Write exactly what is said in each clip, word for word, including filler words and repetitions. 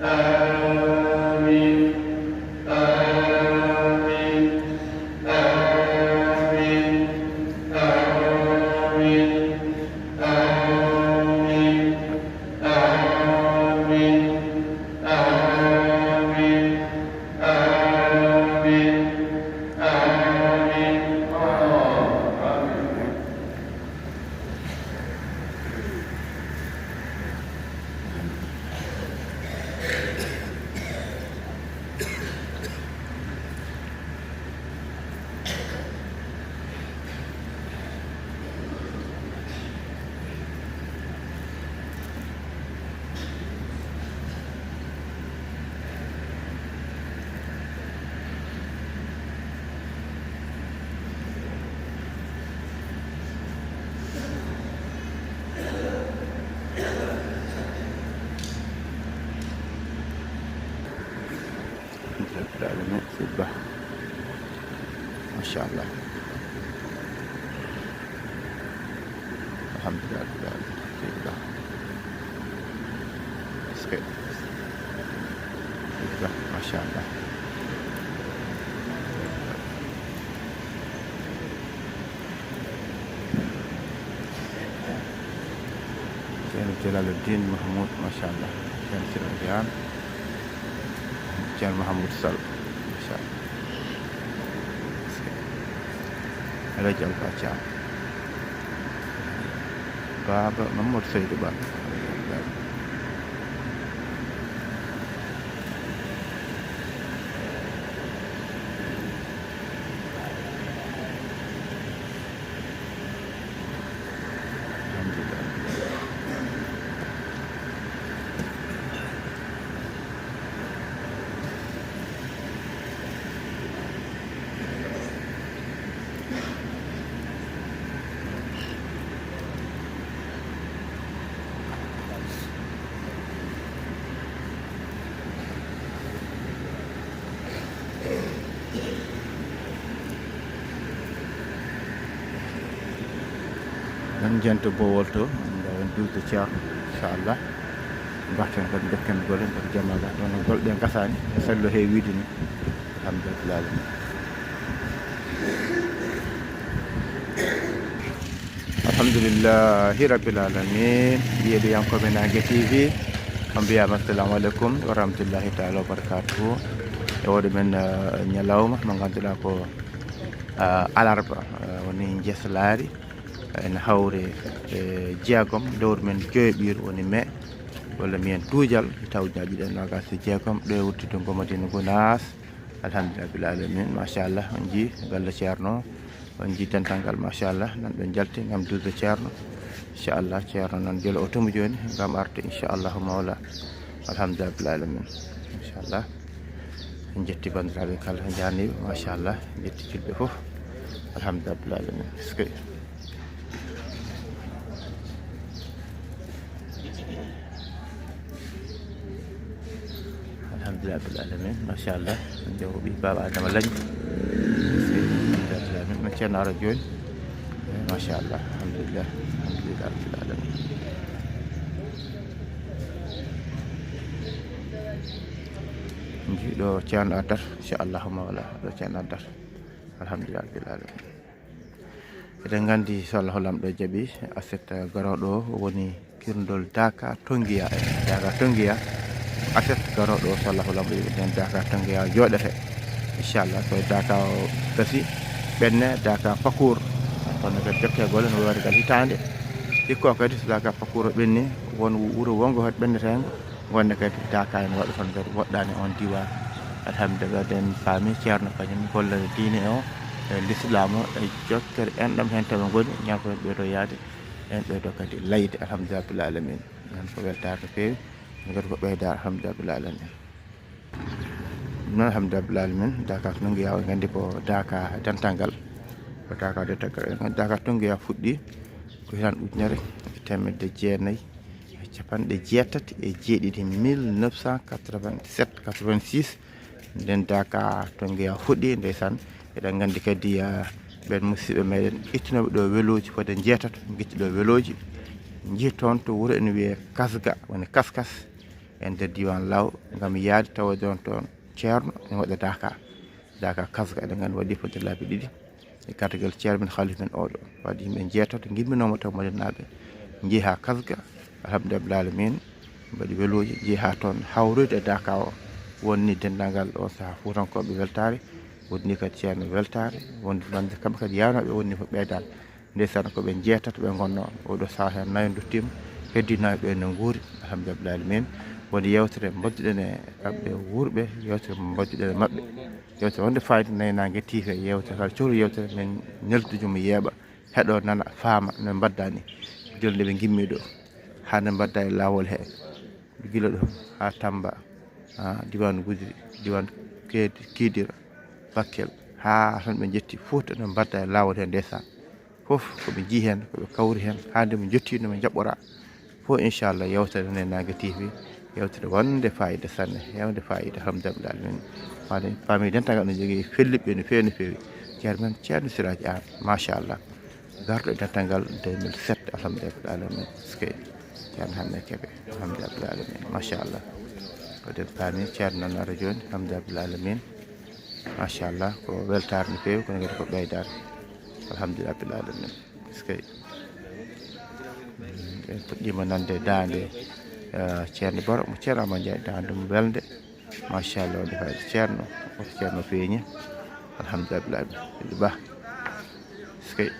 آمين. آمين. آمين. آمين. آمين. آمين. آمين. آمين. آمين. Alhamdulillah, Seydi Ba. Machallah. Alhamdulillah, Seydi Ba. Est-ce que Seydi Ba, machallah. Ceerno Jalaluddin Mahmoud, machallah. Ceerno Sirma Diane. Ceerno Mahamoudou Sall, machallah. Alaji Alfa Thiam. Baba Mamadou Seydou Ba. Nan jento bowol to, nda en duuso ceerno, inchallah. Mbatten kadi dokken golle, nder jamaga. Ɗon no golle ɗe gasani, e sallo he wiide ni. Alhamdulillah. Alhamdulillahi Rabbil Alamin. Yeeɗiyankoɓe Naange T V, on mbiyama assalamu aleykum wa rahmatullahi taala wa barakatuhu. E oɗo men, eh, ñalawma mo ngannduɗaa ko, eh, alarba, eh, woni njeslaari, eh, ene hawre, eh, jeegom lewru men joyoɓiiru woni mai, walla mbiyen duujal, taw ujunaaji ɗiɗi e noogas e jeegom, ɗo e wurtude ngo Madina Gunaas. Alhamdulillah Rabbil Alamin, machallah, on njii galle ceerno, on njii dental ngal, machallah, nan ɓe njalti ngam duuso ceerno. Inchallah, ceerno nan jolo o tumu jooni ngam arde, inchallahu mawla. Alhamdulillah Rabbil Alamin, inchallah. En njetti banndiraaɓe kala, en njaarniiɓe, machallah, en njetti julɓe fof. Alhamdulillah Rabbil Alamin. Est-ce que Alhamdulillah Rabbil Alamin, machallah. Nde o ɓii Baaba Adama Lañ. Alhamdulillah Rabbil Alamin. No ceerno ara jooni. Eh, machallah. Alhamdulillah. Alhamdulillah Rabbil Alamin. Njiɗo ceerno addata, inchallahu mawla. Ɗo ceerno addata. Alhamdulillah Rabbil Alamin. Eɗen nganndi, so Allahu Laamɗo jaɓi, aset garooɗo o woni kirndol Daaka Tongiya. En Daaka Tongiya, aset garooɗo o, so Allahu Laamɗo jaɓi, nden Daaka Tongiya jooɗete. Inchallah, so Daaka o gasi, ɓenne Daaka Pakour. Kono kadi jokke golle no waɗi kadi hitaande. Hikko kadi so Daaka Pakour o ɓenni, won wuro wongo kadi ɓenneteengo. Wonde kadi Daaka ene waɗa toon kadi woɗɗaani on diiwaan. Alhamdulillah, en paami ceerno kañum gollere diine o, e lislaam o, e jokkere enɗam heen tawa ngoni, ñaagoto en ɓeydo yaade, en ɓeydo kadi layde, alhamdulillah rabbil alamin. Noon ko weltaare no feewi, noon kadi ko ɓeydaare, alhamdulillah rabbil alamin. Noon, alhamdulillah rabbil alamin, Daaka Tongiya, on nganndi ko Daaka dental ngal, ko Daaka dental ngal. En nganndi Daaka Tongiya fuɗɗi ko hitaan ujunere e teemedde jeenayi e capanɗe jeetati e jeeɗiɗi, mille neuf cent quatre-vingt-sept quatre-vingt-six, nden Daaka Tongiya fuɗɗi, ndeysaan. Eɗen nganndi kadi, ah, ɓeen musidɓe meɗen ittinooɓe ɗo welooji fodde njeetato, ngitti ɗo welooji, njehi toon to wuro ene wiyee Kasga, woni Kaskas. e nder diiwaan Law, ngam yahde tawoyde on toon ceerno ene waɗa Daaka. Daaka Kasga, eɗen nganndi waɗi fodde laabi ɗiɗi e gardigal ceerno men, halifa men oɗo. Waɗi yimɓe njeetato ngimminooma taw Madinaaɓe, njehi haa Kasga, alhamdulillahi rabbil aalamiin, mbaɗi welooji, njehi haa toon hawroyde e Daaka o. Wonni denndaangal oon sahaa Fuutankooɓe weltaare, wonni kadi ceerno weltaare, wonni wonde kamɓe kadi yahnooɓe, wonni ko ɓeydaade. Ndeysaan, ko ɓe njeetato ɓe ngonnoo. Oɗo sahaa heen nayo nduttiima, heddii nayo ɓe no nguuri, alhamdulillahi rabbil aalamiin. Woni yeewtere mbadduɗen e kamɓe wuurɓe, yeewtere mbadduɗen e maɓɓe. Yeewtere wonde fayida, Naynangue T V, yeewtere kala cohlu yeewtere, men neldude mo yeeɓa, heɗo, nana, faama no mbaddaa ni. Jooni nde ɓe ngimmi ɗo, haa nde mbaddaa e laawol he, gila ɗo haa Tamba, haa diwaan Gudiri, diwaan Keedi-, Kidira, Bakkel, haa tan ɓe njetti Fuuta, no mbaddaa e laawol he ndeysaan. Fof ko ɓe njii heen, ko ɓe kawri heen, haa nde ɓe njottii no ɓe njaɓɓoraa. Fof, inchallah, yeewtere Naynangue T V, yeewtere wonde fayida sanne, heewde fayida, alhamdulillahi rabbil aalamiin. Waade paami dental ngal no jogii fellitɓe no feewi, no feewi. Ceerno men Ceerno Siraaji Aan, machallah. Garɗo e dental ngal deux mille sept, alhamdulillahi rabbil aalamiin. Eskey. Ceerno Hammet Kebe, alhamdulillahi rabbil aalamiin, machallah. Ko den paami, ceerno nan ara jooni, alhamdulillahi rabbil aalamiin. Machallah, ko weltaare no feewi, kono kadi ko ɓeydaare. Alhamdulillahi rabbil aalamiin. Eskey. En puɗɗiima nande daande, eh, ceerno Boro, mo Ceerno Amadou Ndiaye, daande mum welnde. Machallah, wonde fayda ceerno, wonde ceerno feeñi. Alhamdulillahi rabbil aalamiin. Seydi Bah. Eskey.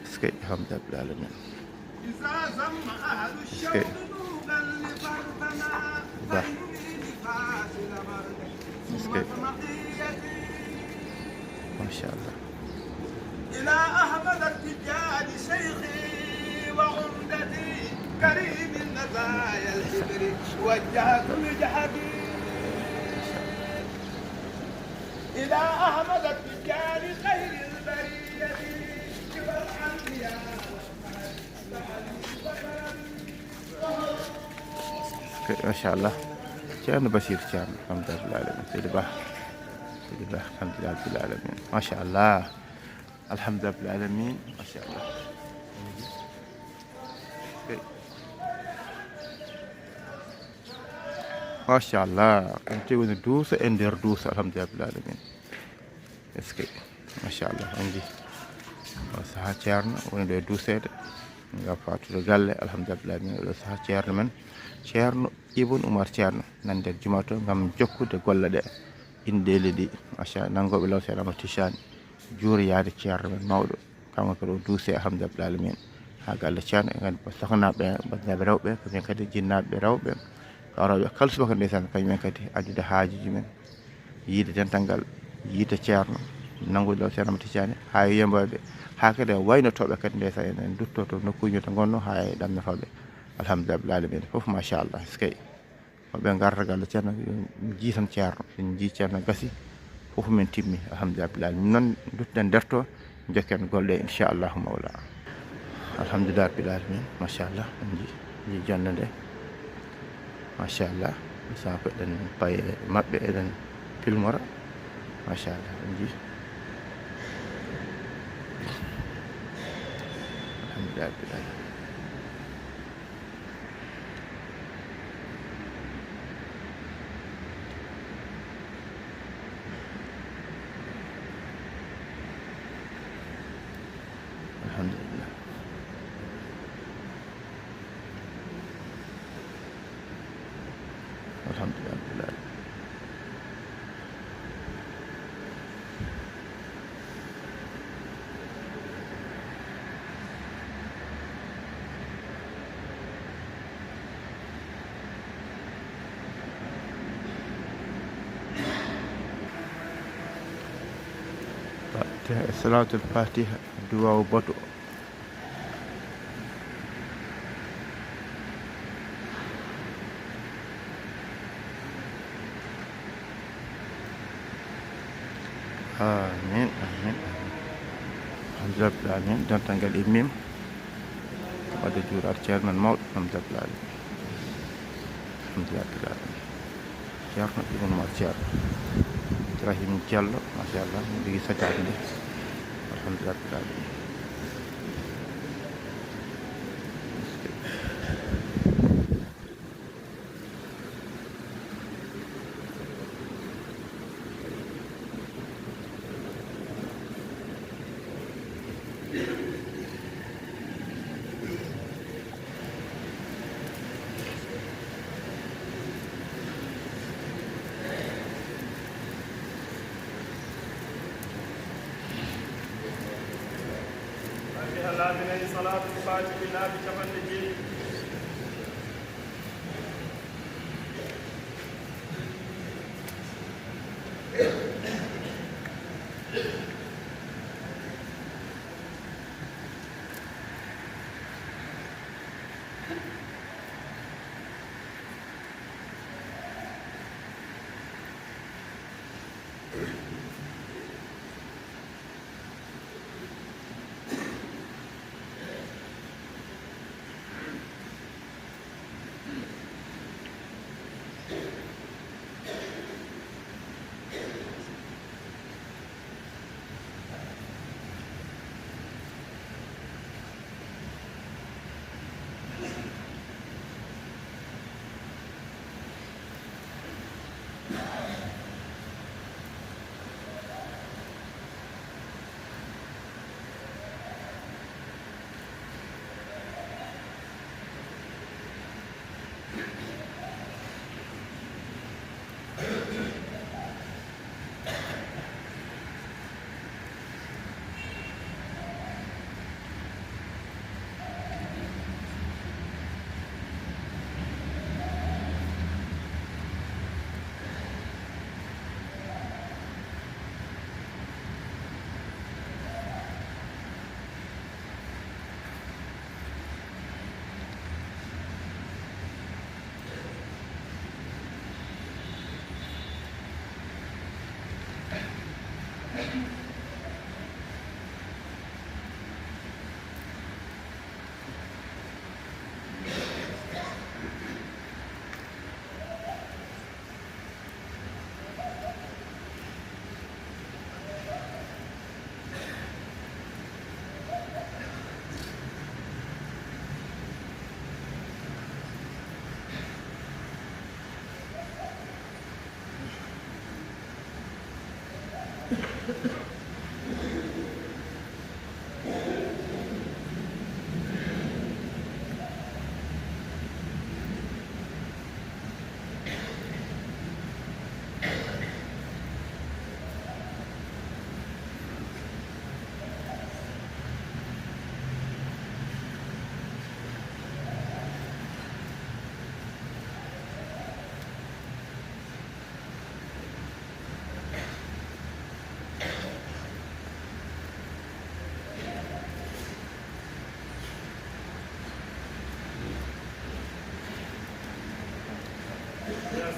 Eskey, alhamdulillahi rabbil aalamiin. Eskey. Bah. Eskey. Machallah. إلى أحمد التجاني شيخي وعمدتي كريم المزايا الحبر وجهت وجهتي إلى أحمد التجاني خير البرية سوى الأنبياء. Machallah. Ceerno Basiir Caam, alhamdulillahi rabbil aalamiin. Seydi Bah. Seydi Bah, alhamdulillahi rabbil aalamiin. Machallah. Alhamdulillahi rabbil aalamiin. Machallah. Machallah. On tigi woni duuso e nder duuso, alhamdulillahi rabbil aalamiin. Eskey. Machallah. On njii. O sahaa ceerno woni ɗo e duuseede. Ngam faatude galle, alhamdulillahi rabbil aalamiin. Oɗo sahaa ceerno men, Ceerno Ibn Umar Ceerno, nan nder juma to ngam jokkude golle ɗe. Inɗeeli ɗi, machallah, nanngooɓe law Seeɗa Ahmad Tijani, juuroyaade ceerno men mawɗo, kanko kadi o duusee, alhamdulillahi rabbil aalamiin. Haa galle ceerno, en nganndi ba sohnaaɓe, banndiraaɓe rewɓe, kañum kadi jinnaaɓe rewɓe, arooɓe kala subaka ndeysaan, kañum en kadi addude haajuuji men, yiide dental ngal, yiide ceerno, nanngude law Seeɗa Ahmad Tijani, haa e yembooɓe, haa kadi e waynotooɓe kadi ndeysaan, enen duttoo to nokkuuji to ngonnoo, haa e ɗamnotooɓe. Alhamdulillahi rabbil aalamiin. Fof machallah, eskey. Maa ɓe ngarta galle ceerno, mi jii tan ceerno. So en njii ceerno gasi, fof men timmi, alhamdulillahi rabbil aalamiin. Min noon, ndutto-ɗen nder to, njokken golle ɗe, inchallahu mawla. Alhamdulillahi rabbil aalamiin, machallah, en njii, njii jonnde nde. Machallah, saako eɗen paye maɓɓe, eɗen pilmora. Machallah, en njii. Alhamdulillahi rabbil aalamiin. Alhamdulillah. Alhamdulillah. Fatiha, Salaatul Fatiha, duwaawu bato. Amin, amin, amin. Alhamdulillah rabbil alamin, dental ngal immima. Wadde juuraade ceerno men mawɗo, alhamdulillah rabbil alamin. Alhamdulillah rabbil alamin. Ceerno Ibn Umar Ceerno. Ibrahim Diallo, machallah, mi jogii sajjaade nde. Alhamdulillah rabbil alamin. Amin. Salaatul Faatihi laabi capanɗe jeeɗiɗi.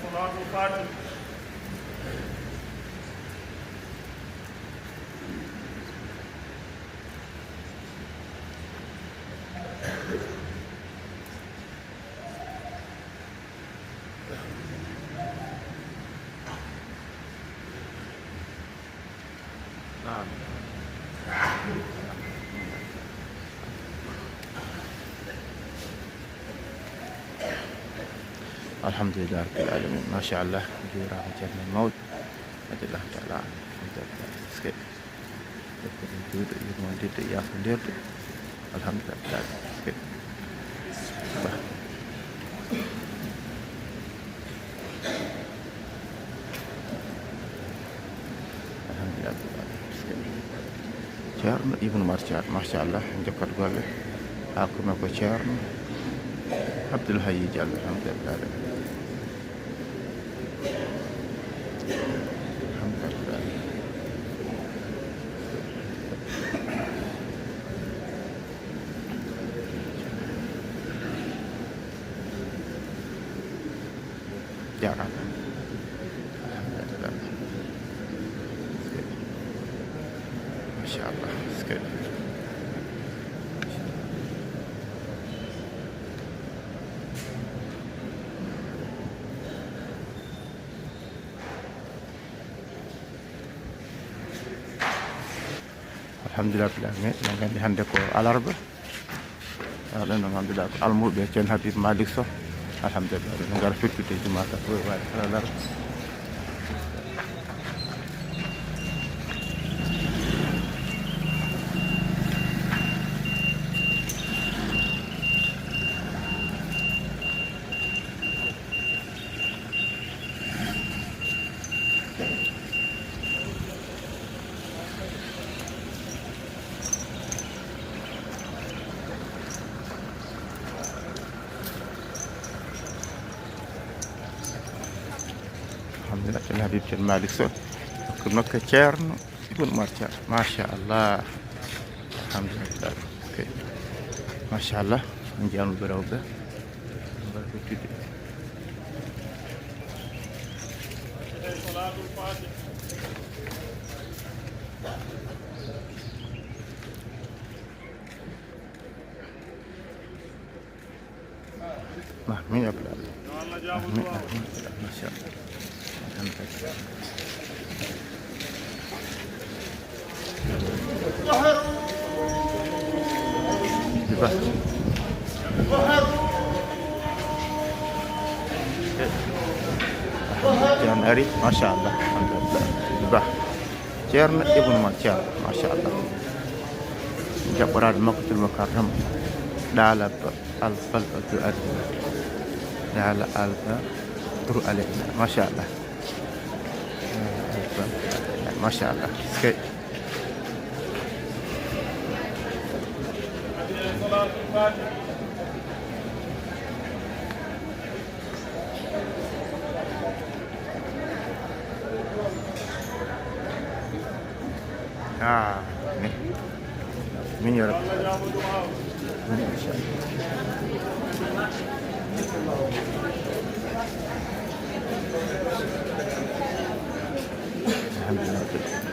Salaatul Faatihi. Alhamdulillah rabbil alamin. Machallah, juuraama ceerno mawɗo. Radiyallahu taala anhu. Eskey. Eskey, juuɗe, yurmondirde, yaafondirde. Alhamdulillah rabbil alamin. Eskey. Bah. Alhamdulillah. Ceerno Ibnu Umar Thiam, machallah, en jokkat golle. Haa ko men ko Ceerno Abdoul Hayy Diallo, alhamdulillah. Alhamdulillah. Jaaraama. Alhamdulillah. Machallah. Alhamdulillah rabbil alamin. Eɗen nganndi hannde ko alarba. Aɗen no ngannduɗaa ko almuuɓe Ceerno Habib Malick Sow. Alhamdulillah, ɓe ngara fettude jumaa ka, ko waɗi alarba. Alhamdulillah, ceerno Habib, ceerno Malik Sow. Ko nokka ceerno Ibn Umar Thiam. Machallah. Alhamdulillah. Ok. Machallah. On jiyama ɓe rewɓe. Mbar ko tudde. Amin ya rabbal alamin. Amin, amin. Masha Allah. Alhamdulillah. Diba. Ceerno ari, masha Allah. Alhamdulillah. Diba. Ceerno Ibnu Umar Thiam, masha Allah. Jaɓɓoraaɗo Makkatul Mukarrama. Ɗaala Alfa Abdul Aziz. Ɗaala Alfa Turu Aleyna. Masha Allah. Masha Allah. Sey. Ah, min. Min yo Rabbi. Min, inchallah. Alhamdulillah.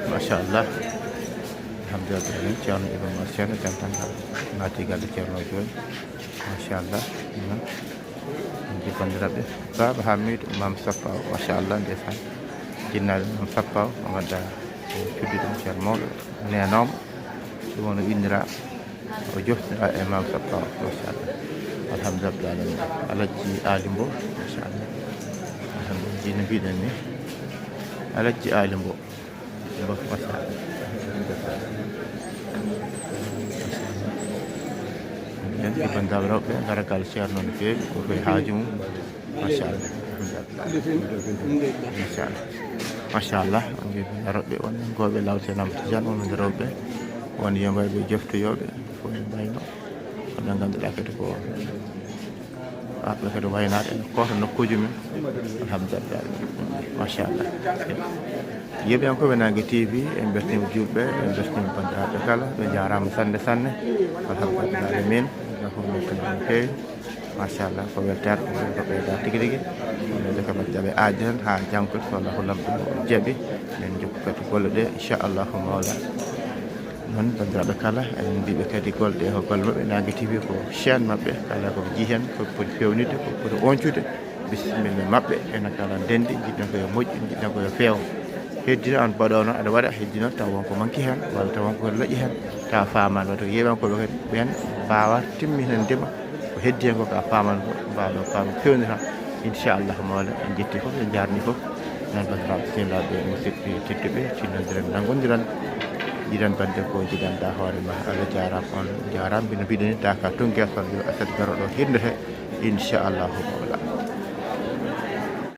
Machallah. Alhamdulillah. Ceerno Ibrahima Ceerno, Tantanta. Naati galle Ceerno jooni. Machallah. Mhm. Min nji banndiraaɓe. Baaba Hamidou Mam Sappa o. Machallah, ndeysaan. Jinnaaɓe Mam Sappa o. Mo ngannduɗaa ko fiddude ɗum ceerno mawɗo. Neenoomo. Ɗum woni inndiraa. O joftiraa e Mam Sappa o. Machallah. Alhamdulillah. Alajji Aali Mbo. Machallah. Alhamdulillah. No mbiɗen ni. Alajji Aali Mbo. Mbo, machallah. Yen ko banndiraaɓe rewɓe, ngara galle ceerno no feewi, ko koye haaju mum. Machallah. Machallah. Machallah. On njeeɗi rewɓe, on gooɓe lawte Lam Tijaan, on nde rewɓe. On yembayɓe joftoyooɓe, fof no mbayno. Ko ɓe ngannduɗaa kadi ko Arɓe kadi waynaade ene koota nokkuuji men. Alhamdulillah. Machallah. Yeeɓiyankooɓe Naange T V, en mbeltaniima juulɓe, en mbeltaniima banndiraaɓe kala, ɓe njaaraama sanne sanne. Alhamdulillah alamin. Ɓe fof mbeltaniima no feewi. Machallah, ko weltaare, ko ɓeyda tigi rigi. Min nde kam jaɓe aadi tan haa janngo, so Allahu Lamɗo jaɓi, min njokka kadi golle ɗe, inchallahu mawla. Noon, banndiraaɓe kala, eɗen mbiɓe kadi golle ɗe ko golle maɓɓe, Naange T V ko chaîne maɓɓe, kala ko ɓe njiyi heen, ko poti feewnitde, ko poti oñcude, bisimilla maɓɓe, ene kala ndenndi, njiɗɗen ko yo moƴƴu, njiɗɗen ko yo feew. Heddino aan mbaɗoono, aɗa waɗa, heddino taw won ko manki heen, walla taw won ko laƴi heen, tawa faamaani, wata ko yeeɓankooɓe kadi, ɓeen mbaawa timmi heen ndema, ko heddi heen ko ka faamaani ko, mbaawa ɗo faam feewnira, inchallahu mawla, en njetti fof, en njaarni fof. Noon, banndiraaɓe sehilaaɓe, musidɓe tedduɓe, tinnondiren, nanngondiren, jiidan bannde ko jiidanɗaa hoore ma. Allah jaaraama, on njaaraama. Mbino mbiɗen ni, daaka tungeer son yo aset garo ɗo hirnete, inchallahu mawla.